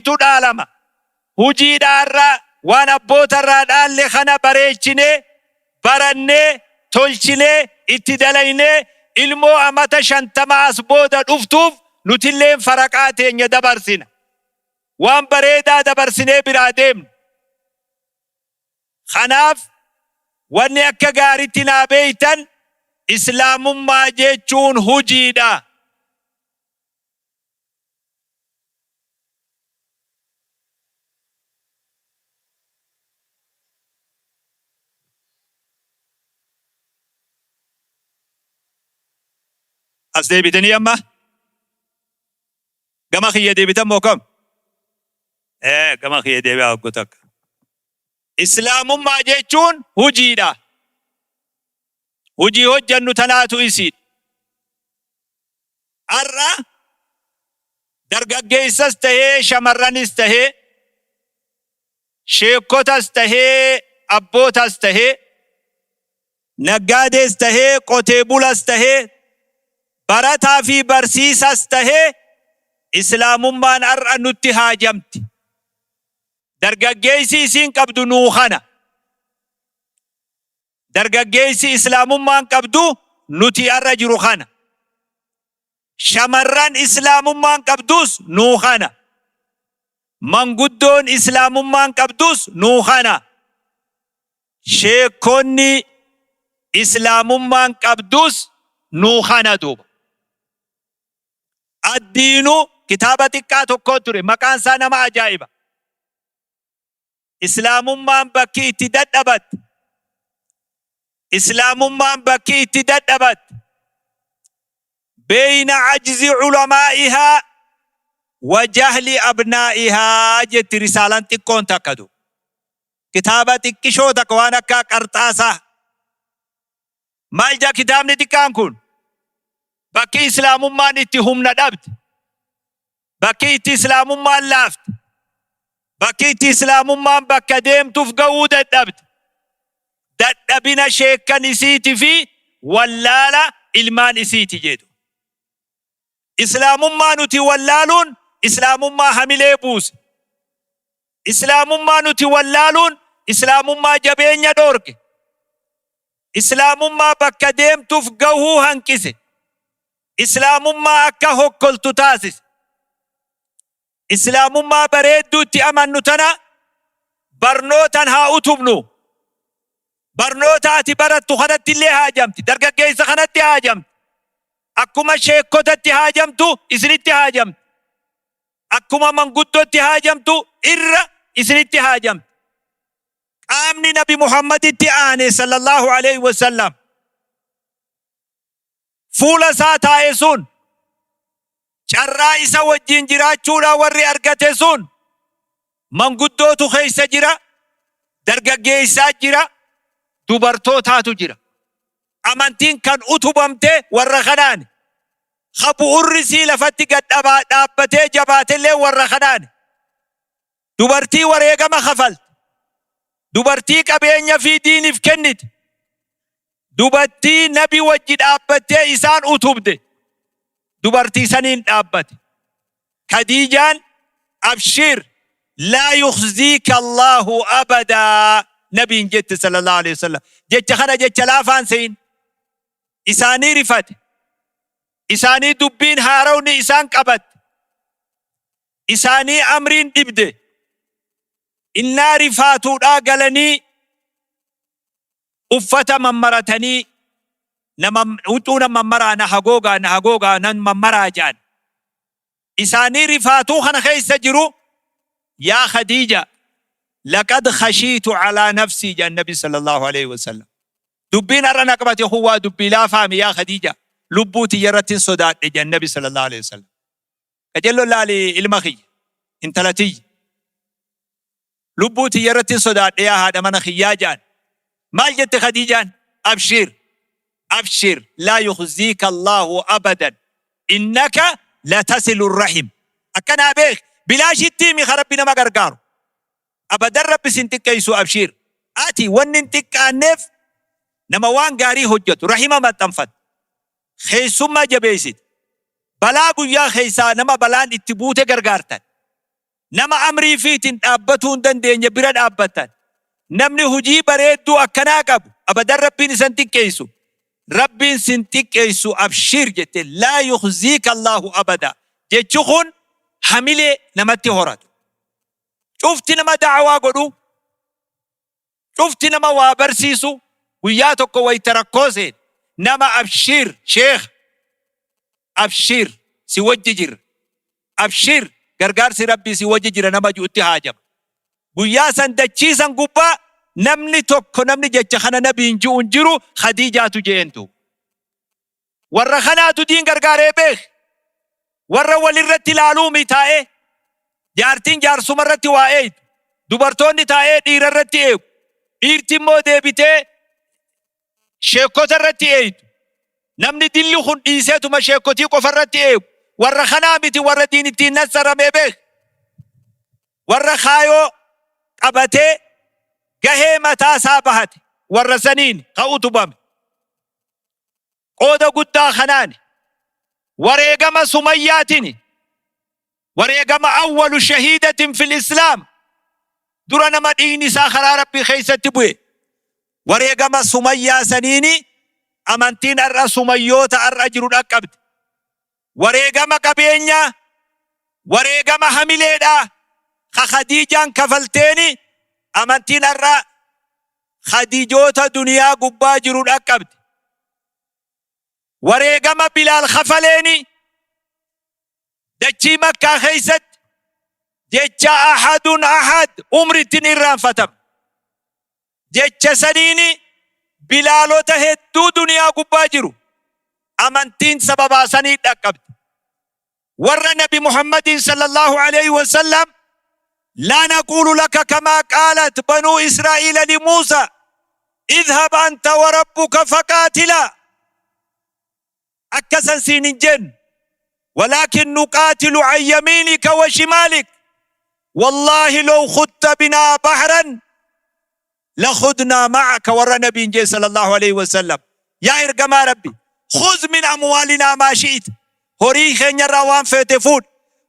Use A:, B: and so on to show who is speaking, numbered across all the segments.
A: Hujiitu dhaalama. Hujiidha har'a waan abbootarraa dhaalle kana bareechinee, barannee, tolchinee, itti dalaynee ilmoo amata 50 as booda dhuftuuf nutilleen faraqaa teenya dabarsina. Waan bareedaa dabarsinee biraa deemna. Kanaaf wanni akka gaaritti naa beeytan Islaamummaa jechuun hujiidha. As deebitanii amma gama kiyya deebitan moo kam? Ee gama kiyya deebi'aa hogguu takka. Islaamummaa jechuun hujiidha. Hujii hojjannu tanaatu isiidha. Har'a dargaggeessas tahee shamarranis tahee sheekkotas tahee abbootas tahee naggaadees tahee qotee bulas tahee barataa fi barsiisas tahee Islaamummaan har'a nutti haajamti. Dargaggeessi isiin qabdu nuu kana. Dargaggeessi Islaamummaan qabdu nuti har'a jiru kana. Shamarran Islaamummaan qabdus nuu kana. Manguddoon Islaamummaan qabdus nuu kana. Sheekkonni Islaamummaan qabdus nuu kana duuba. Addiinu kitaaba xiqqaa tokko ture maqaan isaa nama ajaa'iba. Islaamummaan bakki itti dadhabatte. Islaamummaan bakki itti dadhabatte. Beeyna ajzi ulamaa'ihaa wa jahli abnaa'ihaa jetti risaalaan xiqqoon takka du. Kitaaba xiqqishoo takka waan akka qarxaasaa. Maal jaa kitaabni xiqqaan kun? Bakki Islaamummaan itti humna dhabde, bakki itti Islaamummaan laafte, bakki itti Islaamummaan bakka deemtuuf gahuu dadhabde, dadhabina sheekkan isiiti fi wallaala ilmaan isiiti jedhu. Islaamummaa nuti wallaaluun Islaamummaa hamilee buuse. Islaamummaa nuti wallaaluun Islaamummaa jabeenya dhoorge. Islaamummaa bakka deemtuuf gahuu hanqise. Islaamummaa akka hokkoltu taasise. Islaamummaa bareedduu itti amannu tana barnootan haa utubnu. Barnoota ati barattu kanatti illee haajamti. Dargaggeessa kanatti haajamti. Akkuma sheekkotatti haajamtu isinitti haajamti. Akkuma manguddootti haajamtu irra isinitti haajamti. Qaamni Nabi Muhammaditti aane sallallahu alaihi wasallam fuula isaa taa'e sun carraa isa wajjin jiraachuudhaa warri argate sun manguddootu keessa jira, dargaggeessaa jira, dubartootaatu jira. Amantiin kan utubamte warra kanaani. Ka bu'urri sii lafatti gad dhaabbatee jabaatellee warra kanaani. Dubartii wareegama kafalte. Dubartii qabeenya fi diiniif kennite. Dubartii nabi wajji dhaabbattee isaan utubde. Dubartii saniin dhaabbate. Khadiijaan abshir laa yukhziika Allahu abadaa nabiin jette sallallahu alaihi wasallam. Jecha kana jecha laafaan se'in. Isaanii rifate. Isaanii dubbiin haarawni isaan qabatte. Isaanii amriin dhibde. Innaa rifaatuudhaa galanii uffata mammaratanii nama huccuu nan mammaraa na hagoogaa na hagoogaa nan mammaraa jedhan. Isaanii rifaatuu kana keessa jiru yaa Khadiija laqad khashiitu alaa nafsii jedhan Nabi sallallahu alaihi wasallam. Dubbiin har'a na qabate kun waa dubbii laafaami yaa Khadiija lubbuu tiyya irratti hin sodaadhe jedhan Nabi sallallahu alaihi wasallam. Qacello laali ilma kiyya, intala tiyya. Lubbuu tiyya irratti hin sodaadhe yaa haadha mana kiyyaa ja'an. Maal jette Khadiijaan? Abshir, abshir, laa yukhziika Allaahu abadan, innaka latasilu rahim. Akkanaa beeki, bilaashitti himi ka Rabbi nama gargaaru. Abadan Rabbi sin xiqqeessu abshiir. Ati wanni hin xiqqaanneef nama waan gaarii hojjatu, rahima maxxanfatta. Keessummaa jabeessita. Balaa guyyaa keessaa nama balaan itti buute gargaartan. Nama amrii fiitiin dhaabbatuu hin dandeenye bira dhaabbattan. Namni hujii bareedduu akkanaa qabu abadan Rabbiin isa hin xiqqeessu. Rabbiin sin xiqqeessu abshiir jette laa yukhziika Allaahu abada jechi kun hamilee namatti horata. Cufti nama da'awaa godhu, cufti nama waa barsiisu guyyaa tokko wayta rakkoo seene nama abshiir sheekha, abshiir si wajji jirra, abshiir gargaarsi Rabbii si wajji jira nama ju'utti haajama. Guyyaa san dachii san gubbaa namni tokko namni jecha kana nabiin ji'u hin jiru Khadiijaatu je'een duuba. Warra kanaatu diin gargaaree beek. Warra walirratti ilaaluumi taa'ee jaartiin jaarsuma irratti waa eeydu. Dubartoonni taa'ee dhiira irratti eegu. Dhiirti immoo deebitee sheekkota irratti eeydu. Namni dilli kun dhiiseetuma sheekkotii qofa irratti eegu. Warra kanaa miti warra diin ittiin nassaramee beek. Warra kaayoo qabatee gahee mataa isaa bahate warra saniin ka utubame. Qooda guddaa kanaani wareegama Sumayyaatini wareegama awwalu shahiidatin fil islaam dura nama dhiigni isaa karaa Rabbii keessatti bu'e wareegama Sumayyaa saniini amantiin har'a Sumayyoota har'a jiru dhaqqabde. Wareegama qabeenyaa, wareegama hamileedhaa ka Khadiijaan kafalteeni amantiin har'a Khadiijoota duniyaa gubbaa jiru dhaqqabde. Wareegama Bilaal kafaleeni dachii Makkaa keessatti jecha ahadun ahad umritti hin irraanfatamne. Jecha saniini Bilaalota hedduu duniyaa gubbaa jiru amantiin sababaa sanii dhaqqabde. Warra Nabi Muhammadiin sallallahu aleyhi wa sallam laa naquulu laka kamaa qaalat banuu Israa'iila li Muusaa idhhab anta wa rabbuka faqaatilaa akka san siin hin jennu walaakin nuqaatilu an yamiinika wa shimaalik wallaahi low khudta binaa bahran lakhudnaa ma'aka warra nabiin jee sallallahu aleyhi wasallam yaa ergamaa rabbi khuz min amwaalinaa maa shi'ita horii keenyarraa waan feete fuudhi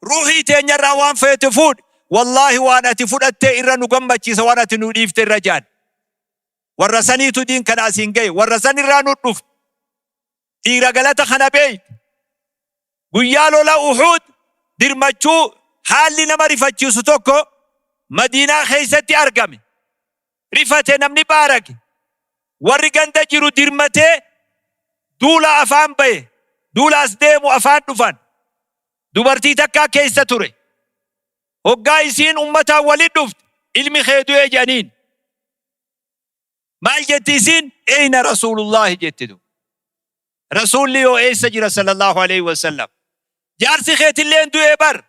A: ruuhii teenyarraa waan feete fuudhi wallaahi waan ati fudhattee irra nu gammachiisa waan ati nu dhiifte irra jaan warra saniitu diin kana asiin gahe warra san irraa nu dhufe Dhiira galata kana beeytu. Guyyaa lola Uhuud dirmachuu haalli nama rifachiisu tokko Madiinaa keessatti argame. Rifate namni baarage. Warri ganda jiru dirmatee duula afaan bahe. Duula as deemu afaan dhufan. Dubartii takkaa keessa ture. Hoggaa isiin ummataan walitti dhufte ilmi kee du'e jedhaniin. Maal jetti isiin? Eyna Rasuulullaahi jetti du. Rasuulli yoo eessa jira sallallahu aleyhi wa sallam? Jaarsi keetilleen du'ee bar.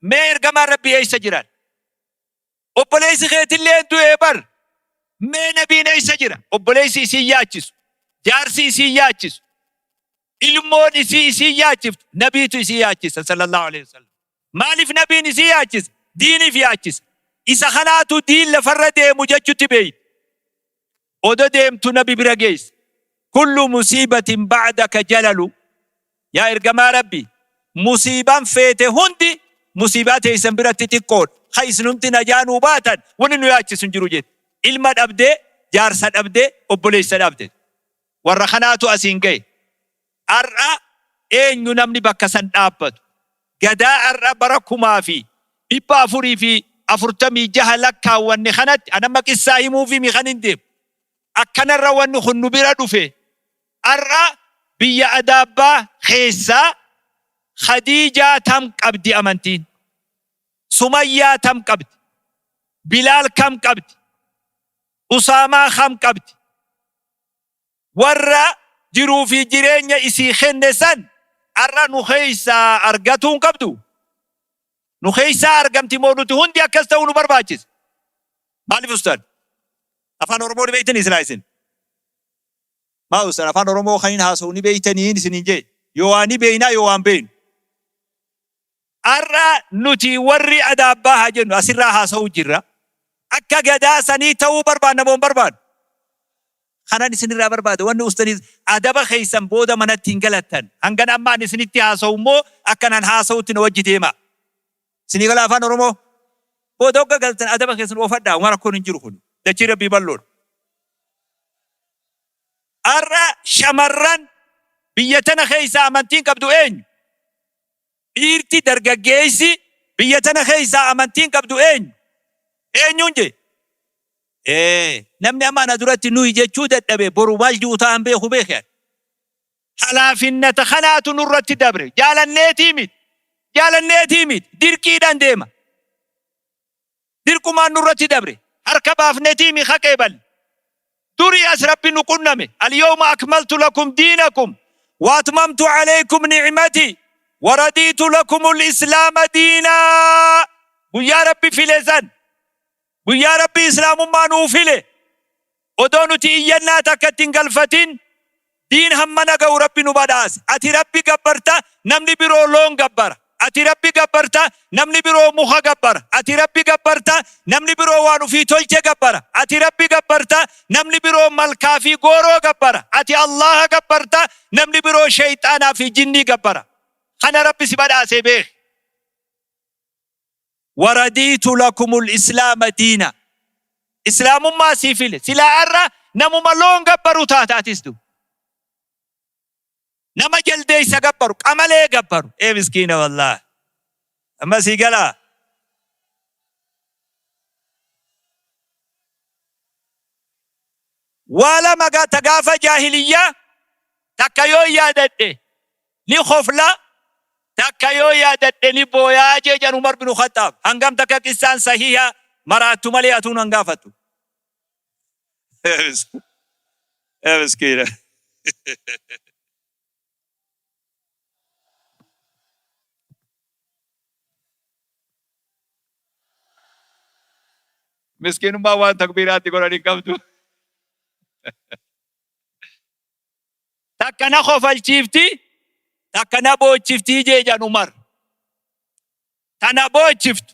A: Mee ergamaan Rabbii eessa jiran? Obboleessi keetilleen du'ee bar. Mee nabiin eessa jira? Obboleessi isiin yaachisu. Jaarsi isiin yaachisu. Ilmoon isii isiin yaachiftu nabiitu isii yaachisa sallallahu aleyhi wa sallam. Maaliif nabiin isii yaachisa? Diiniif yaachisa. Isa kanaatu diin lafarra deemu jechutti beeyti. Odo deemtu nabi bira geesse. Kullu musiibatin ba'daka jalalu. Yaa ergamaa Rabbi, musiibaan feete hundi musiibaa teessan biratti xiqqoodha. Ka isinumti najaa nuu baatan wanni nu yaachisu hin jiru jette. Ilma dhabdee, jaarsa dhabdee, obboleessa dhabde. Warra kanaatu asiin gahe. Har'a eenyu namni bakka san dhaabbatu? Gadaa har'a bara 1446 lakkaawwanne kanatti an amma qissaa himuufimi kanin deemu. Akkanarra wanni kun nu bira dhufe. Har'a biyya Adaabbaa keessaa Khadiijaa tam qabdi amantiin? Sumayyaa tam qabdi? Bilaal kam qabdi? Usaamaa kam qabdi? Warra jiruu fi jireenya isii kenne san har'a nu keessaa argatuu hin qabdu? Nu keessaa argamti moo nuti hundi akkas ta'uu nu barbaachisa? Maaliif ustaad? Afaan Oromoo ni beektanii silaa isin? Maa ustaad afaan Oromoo kan hin haasa'u ni beektanii isiniin jee? Yoo waa ni beeknaa yoo waan beeknu. Har'a nuti warri adaabbaa haa jennu asirraa haasa'uu jirra. Akka gadaa sanii ta'uu barbaanna moo hin barbaannu? Kanan isinirraa barbaada wanni ustaniis adaba keessan booda manatti hin galattan. Hangan amma ani isinitti haasa'u immoo akkan an haasa'utti na wajji deemaa. Isinii gala afaan Oromoo? Booda hogga galtan adaba keessan oofadhaa waan rakkoon hin jiru kun. Dachii Rabbii bal'oodha. Har'a shamarran biyya tana keessaa amantiin qabdu eenyu? Dhiirti dargaggeessi biyya tana keessaa amantiin qabdu eenyu? Eenyuun jee? Ee, namni amma ana duratti nuyi jechuu dadhabe boru maal ji'u ta'an beeku beeke ani. Halaafinnata kanaatu nurratti dabre. Jaalanneetii miti. Jaalanneetii miti. Dirqiidhaan deema. Dirqumaan nurratti dabre. Harka baafnetii mi haqeeballe. Durii as Rabbi nu qunname. Al-yawma akmaltu lakum diinakum wa atmamtu alaykum ni'mati wa radiitu lakumul islaama diinaa. Guyyaa Rabbi file san. Guyyaa Rabbi Islaamummaa nuu file. Odoo nuti iyyannaa takka itti hin galfatin diin hammana ga'u Rabbi nu badhaase. Ati Rabbi gabbarta, namni biroo loon gabbara. Ati Rabbi gabbarta, namni biroo muka gabbara. Ati Rabbi gabbarta, namni biroo waan ufii tolche gabbara. Ati Rabbi gabbarta, namni biroo malkaa fi gooroo gabbara. Ati Allaaha gabbarta, namni biroo sheyxaanaa fi jinnii gabbara. Kana Rabbi si badhaasee beeki. Waradiitu lakumul islaama diina. Islaamummaa sii file. Silaa har'a namuma loon gabbaru taata atis du. Nama jaldeessa gabbaru, qamalee gabbaru. Ee miskiina wallaahi. Amma sii galaa. Waa lama ta gaafa jaahiliyyaa takka yoo yaadadhe ni kofla takka yoo yaadadhe ni booyaa jee jan Umar binu Khaxaab. Hangam takka qissaan sahiha maraattu malee atuu nan gaafattu. Ee miskiina. Miskiinummaa waan takbiiraatti godhan hin qabdu. Takka na kofalchiifti, takka na boochifti jee jedhan Umar. Ta na boochiftu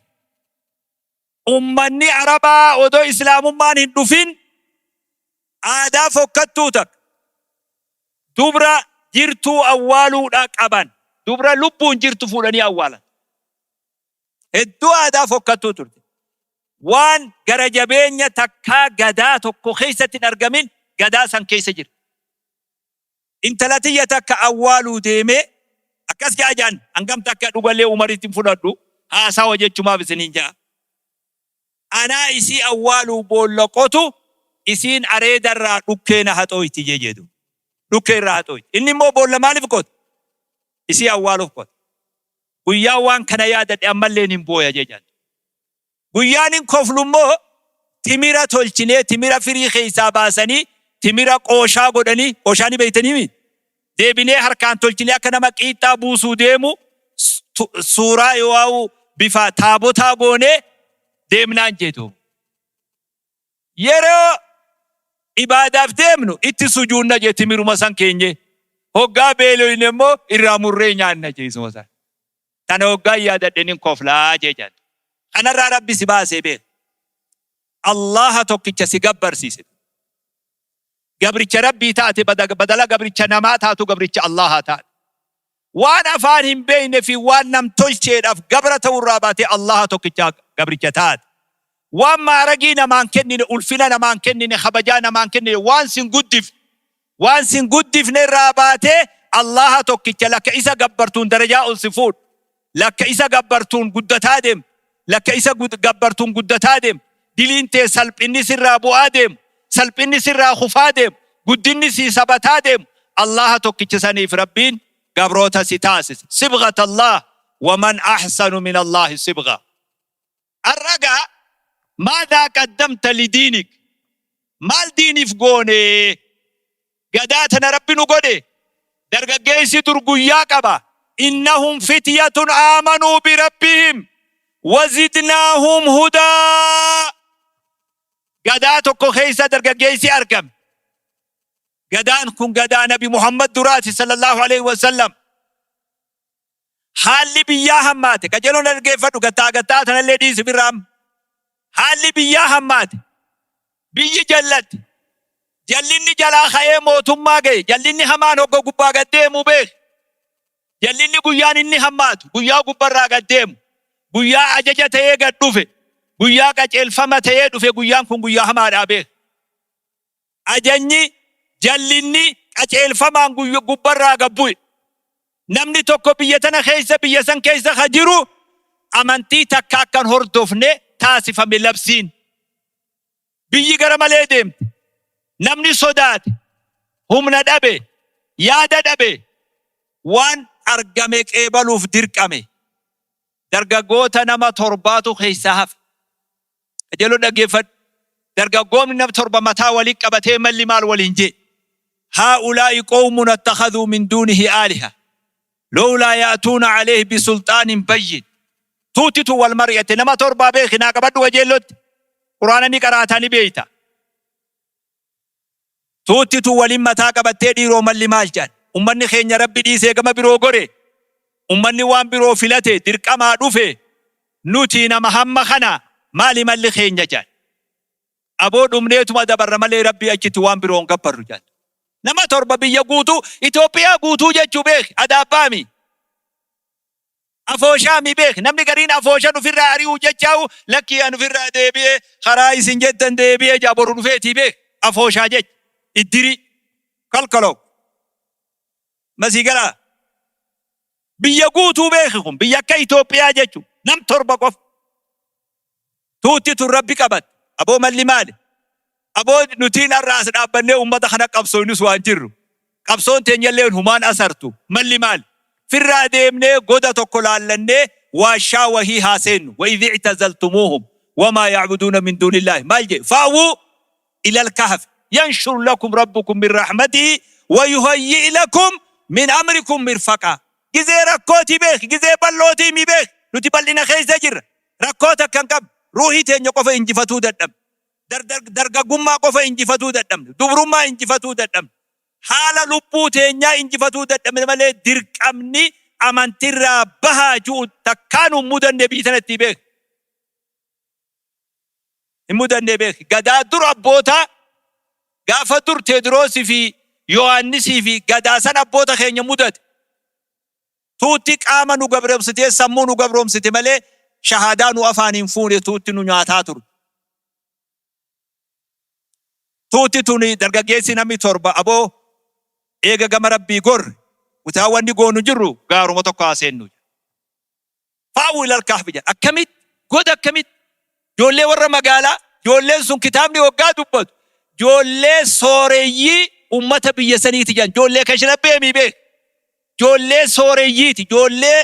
A: ummanni Arabaa odoo Islaamummaan hin dhufin aadaa fokkattuu takka dubra jirtuu awwaaluudha qaban. Dubra lubbuun jirtu fuudhanii awwaalan. Hedduu aadaa fokkattuu turte. Waan gara jabeenya takkaa gadaa tokko keessatti hin argamin gadaa san keessa jira. Intala tiyya takka awwaaluu deemee akkas ja'a ja'an hangam takka dhugallee Umaritti hin fudhadhu haasawa jechumaaf isiniin ja'a. Anaa isii awwaaluu boolla qotu isiin areeda irraa dhukkee na haxooyti jee jedhu. Dhukkee irraa haxooyti. Inni immoo boolla maaliif qota? Isii awwaaluuf qota. Guyyaan waan kana yaadadhe ammallee nin booya jee jedhan. Guyyaan hin koflu immoo timira tolchinee timira firii keessaa baasanii timira qooshaa godhanii qooshaa ni beektanii mi? Deebinee harkaan tolchinee akka nama qiixxaa buusuu deemu suuraa yoo'aa'u bifa taabotaa goonee deemnaan jeetu. Yeroo ibaadaaf deemnu itti sujuunna jee timiruma san keenyee. Hoggaa beeloyne immoo irraa murree nyaanna jee isuma san. Tana hoggaan yaadadhe nin koflaa jee jedhan. Kanarraa Rabbi si baasee beek. Allaaha tokkicha si gabbarsiise. Gabricha Rabbii taate badala gabricha namaa taatu gabricha Allaahaa taate. Waan afaan hin beekne fi waan nam tolcheedhaaf gabra ta'urraa baatee Allaaha tokkicha gabricha taate. Waan maaragii namaan kennine, ulfina namaan kennine, kabajaa namaan kennine, waan sin guddifne, waan sin guddifne irraa baatee Allaaha tokkicha lakka isa gabbartuun darajaa ol si fuudhu, lakka isa gabbartuun guddataa deemtu, lakka isa gabbartuun guddataa deemtu, diliin tee salphinni sirraa bu'aa deemu, salphinni sirraa kufaa deemu, guddinni sii sabataa deemu, Allaaha tokkicha saniif Rabbiin gabroota si taasise. Sibghat Allaah wa man ahsanu min Allaahi sibgha. Har'a gaa maadhaa qaddamta lidiinik maal diiniif goone gadaa tana Rabbi nu godhe dargaggeessi dur guyyaa qaba innahum fityatun aamanuu birabbihim wazidnaahum hudaa gadaa tokko keessa dargaggeessi argame gadaan kun gadaa nabi Muhammad duraati sallallahu alaihi wasallam. Haalli biyyaa hammaate. Qajeeloon na dhaggeeffadhu gattaa gattaa tanallee dhiisi birraa amma. Haalli biyyaa hammaate. Biyyi jallatte. Jallinni jalaa ka'ee mootummaa ga'e. Jallinni hamaan hogga gubbaa gad deemu beeki. Jallinni guyyaan inni hammaatu guyyaa gubbarraa gad deemu. Guyyaa ajaja ta'ee gad dhufe. Guyyaa qaceelfama ta'ee dhufe guyyaan kun guyyaa hamaadhaa beek. Ajanyi jallinni qaceelfamaan gubbarraa gad bu'e. Namni tokko biyya tana keessa biyya san keessa ka jiru amantii takka akka hin hordofne taasifame labsiin. Biyyi gara malee deemte. Namni sodaate, humna dhabe, yaada dhabe, waan argame qeebaluuf dirqame. Dargaggoota nama torbaatu keessaa hafe. Qajeeloo dhaggeeffadhu. Dargaggoomni nam 7 mataa wali qabatee malli maal waliin jee. Haa'ulaa'i qawmun attakhadhuu min duunihi aaliha. Lowlaa ya'tuuna alayhi bisulxaanin bayyin. Tuutitu wal mari'ate nama torbaa beeki naa qabadhu qajeellotti. Qur'aana ni qaraataa ni beeyta. Tuuttitu waliin mataa qabattee dhiiroo malli maal jedhan. Ummanni keenya Rabbi dhiisee gama biroo gore. Ummanni waan biroo filate dirqamaa dhufe. Nuti nama hamma kana maali malli keenya jedhan. Aboo dhumneetuma dabarra malee Rabbii achitti waan biroo hin gabbarru jedhan. Nama 7 biyya guutuu Itoophiyaa guutuu jechuu beeki adaabbaami. Afooshaami beeki. Namni gariin afooshan ufirraa ari'uu jechaa'u lakkii an ufirraa deebi'ee karaa isin jettan deebi'ee jaa boru dhufeetii beeki. Afooshaa jecha. Iddirii. Kalkaloo. Masii galaa. Biyya guutuu beeki kun biyya akka Itoophiyaa jechu nam 7 qofa. Tuutti tun Rabbi qabatte. Aboo malli maali? Aboo nutiin har'a as dhaabbannee ummata kana qabsooynus waan jirru. Qabsoon teenyalleen humaan asartu. Malli maali? Firraa deemnee goda tokko laallannee waashaa wahii haa seennu. Wa idh i'tazaltumuuhum wamaa ya'buduuna min duunillaahi. Maal jedhe? Fa'wuu ilal kahfi yanshur lakum rabbukum min rahmatihi wa yuhayyi' lakum min amrikum mirfaqaa. Gizee rakkootii beeki, gizee bal'ootii mi beeki. Nuti bal'ina keessa jirra. Rakkoo takka hin qabnu. Ruuhii teenya qofa injifatuu dadhabne. Dargaggummaa qofa injifatuu dadhabne. Dubrummaa injifatuu dadhabne. Haala lubbuu teenyaa injifatuu dadhabne malee dirqamni amantirraa bahaa ju'u takkaa nu hin mudanne biyyi tanatti beeki. Hin mudanne beeki. Gadaa dur abbootaa gaafa dur Teediroosii fi Yohaannisii fi gadaa san abboota keenya mudate. Tuutti qaama nu gabroomsitee sammuu nu gabroomsite malee shahaadaa nu afaaniin fuune tuutti nu nyaataa turte. Tuutti tuni dargaggeessi namni 7 aboo eega gama Rabbii gorre utaa wanni goonu jirru gaaruma tokko haa seennu. Fa'uu ilal kahfi jedha. Akkamitti? Goda akkamitti? Ijoollee warra magaalaa, ijoolleen sun kitaabni hoggaa dubbatu, ijoollee sooreyyii ummata biyya saniiti jedhan. Ijoollee kashlabbee mii beek. Ijoollee sooreyyiiti. Ijoollee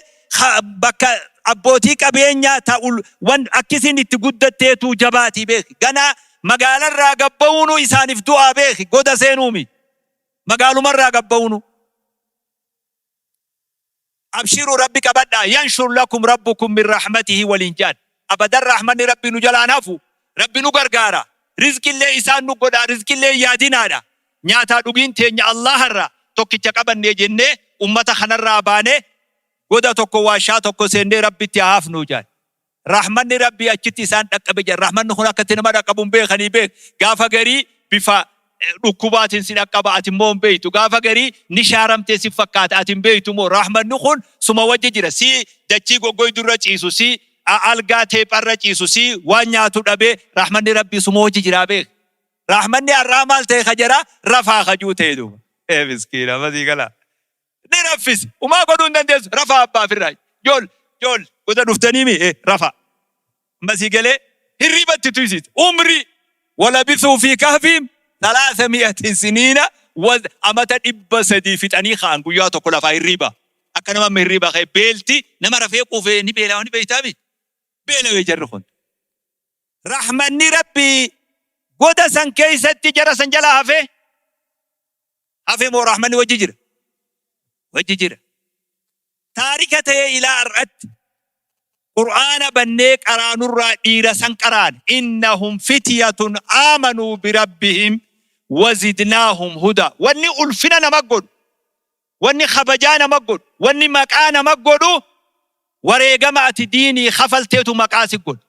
A: bakka abbootii qabeenyaa ta'u wan akkisiin itti guddatteetuu jabaatii beeki. Ganaa magaalarraa gabba'uunuu isaaniif du'aa beeki. Goda seenuumi. Magaalumarraa gabba'uunuu. Abshiru Rabbi qabadhaa yanshur lakum rabbukum min rahmatihi waliin je'an. Abadan rahmanni Rabbi nu jalaan hafu. Rabbi nu gargaara. Rizqillee isaan nu godha. Rizqillee hin yaadinaadha. Nyaataa dhugiin teenya Allaharraa tokkicha qabannee jennee ummata kanarraa baanee goda tokko waashaa tokko seennee Rabbitti haa hafnuu je'an. Rahmanni Rabbii achitti isaan dhaqqabe jedhan. Rahmanni kun akka itti nama dhaqqabu hin beekanii beek. Gaafa garii bifa dhukkubaatiin si dhaqqaba ati immoo hin beektu. Gaafa garii ni shaaramtee si fakkaata ati hin beektu immoo rahmanni kun suma wajji jira. Si dachii goggoydu irra ciisu, si algaa teepharra ciisu, si waan nyaatu dhabee rahmanni Rabbii suma wajji jiraa beek. Rahmanni har'aa maal ta'e ka jara rafaa kajuu ta'e duuba. Ee miskiina masii galaa. Ni raffise. Umaa godhuu hin dandeessu. Rafaa abbaa firraa. Jool, jool, goda dhuftanii mi? Eh, rafaa. Amma sii galee hirriiba itti tuysiise. Umrii walabithuu fi kahfiim thalaatha mi'atin siniina wa amata 300 fixanii ka'an guyyaa tokko lafaa hirriiba. Akka nama amma hirriiba ka'e beelti nama rafee quufee ni beelaa ni beektaa mi? Beelawee jarri kun. Rahmanni Rabbii goda san keessatti jara san jalaa hafee. Hafe moo rahmanni wajji jira? Wajji jira. Taarika ta'ee ilaa har'atti Qur'aana bannee qaraanurraa dhiira san qaraane. Innahum fityatun aamanuu birabbihim wazidnaahum hudaa. Wanni ulfina nama godhu, wanni kabajaa nama godhu, wanni maqaa nama godhu wareegama ati diinii kafalteetu maqaa si godha.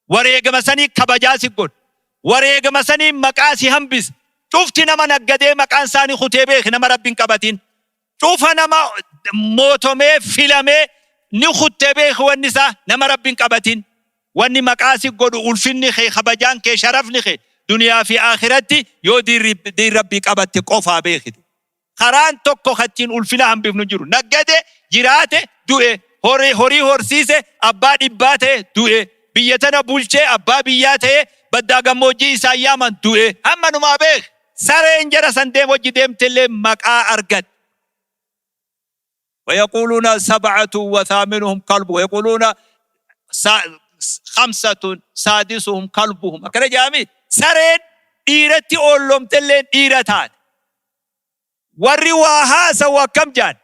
A: Wareegama sanii kabajaa si godha. Wareegama sanii maqaa si hambisa. Cufti nama naggadee maqaan isaanii kutee beeki nama Rabbi hin qabatin. Cufa nama mootomee filamee ni kuttee beeki wanni isaa nama Rabbi hin qabatin. Wanni maqaa si godhu, ulfinni kee, kabajaan kee, sharafni kee duniyaa fi akhiratti yoo diin Rabbii qabatte qofaa beekitu. Karaan tokko kattiin ulfina hambifnu jiru. Naggade, jiraate, du'e, horii horsiise, abbaa dhibbaa ta'e, du'e, biyya tana bulchee abbaa biyyaa ta'e, baddaa gammoojjii isaan yaaman, du'e. Hamma numaa beek. Sareen jara san deem wajji deemtellee maqaa argat. ويقولون سبعة وثامنهم كلب ويقولون خمسة سادسهم كلبهم. Akkana jedhami. Sareen dhiiratti oolloomtelleen dhiira taate. Warri waa haasawu akkam jaan?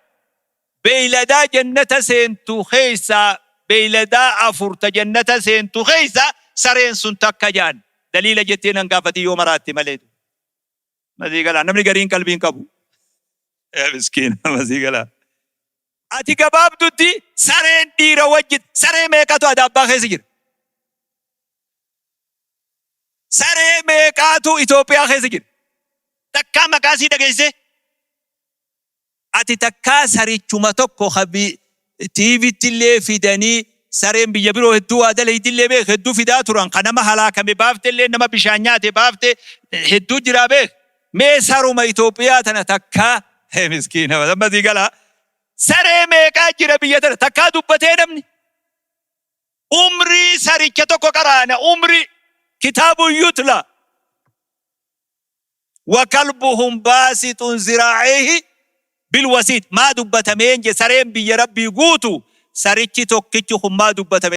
A: Beeyladaa jannata seentu keeysaa, beeyladaa afur ta jannata seentu keeysaa sareen sun takka jaan. Daliila jettee nan gaafatii yoo maraatte malee. Masii galaa, namni gariin qalbiin qabu. Miskiina, masii galaa. Ati gabaabdutti sareen dhiira wajji, saree meeqatu adaabbaa keessa jira? Saree meeqaatu Itoophiyaa keessa jira? Takkaa maqaa sii dhageessee? Ati takkaa sarichuma tokko kabi TVtti illee fidanii, sareen biyya biroo hedduu waa dalaydillee beek, hedduu fidaa turan, ka nama halaakame baafte illee, nama bishaan nyaate baafte hedduu jiraa beek. Mee saruma Itoophiyaa tana takkaa, miskiina, masii galaa, saree meeqaa jira biyya tana? Takkaa dubbatee namni? Umrii saricha tokko qaraana, umrii كتاب يتلى وكلبهم باسط ذراعيه بالوصيد. Maa dubbatameen je? Sareen biyya Rabbii guutu, sarichi tokkichi kun maa dubbatame?